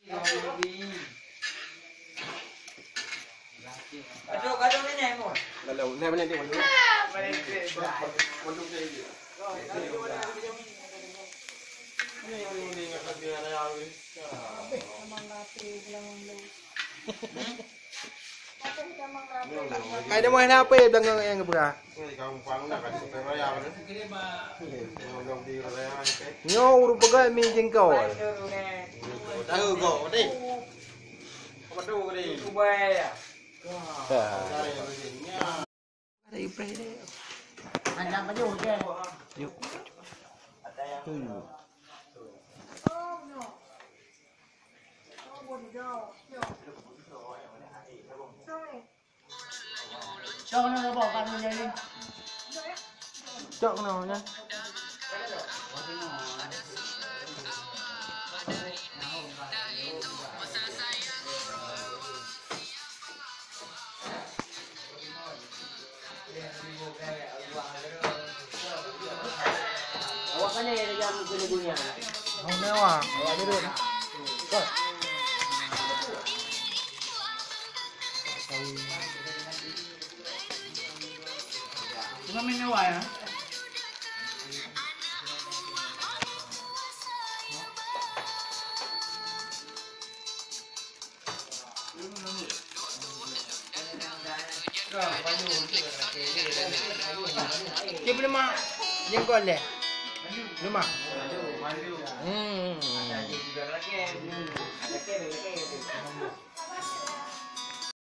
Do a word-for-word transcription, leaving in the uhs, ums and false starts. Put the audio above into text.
Kado, kado nenek pun. Lalu, nenek, nenek, nenek. Hai, dia main apa ya, belakang yang gebrah? Nyoe ureueng peugah mi jengkol. Tahu kau, deh. Apa tu, deh? Ada Ibrahim deh. Yuk. Tuh. Cok keunoe nyan. Awak kan yang yang kena guna. Mau mewah, awak duduk. Kos. Cuma main mewah ya. Dia boleh mak jengkol deh. Lemak. Hmm.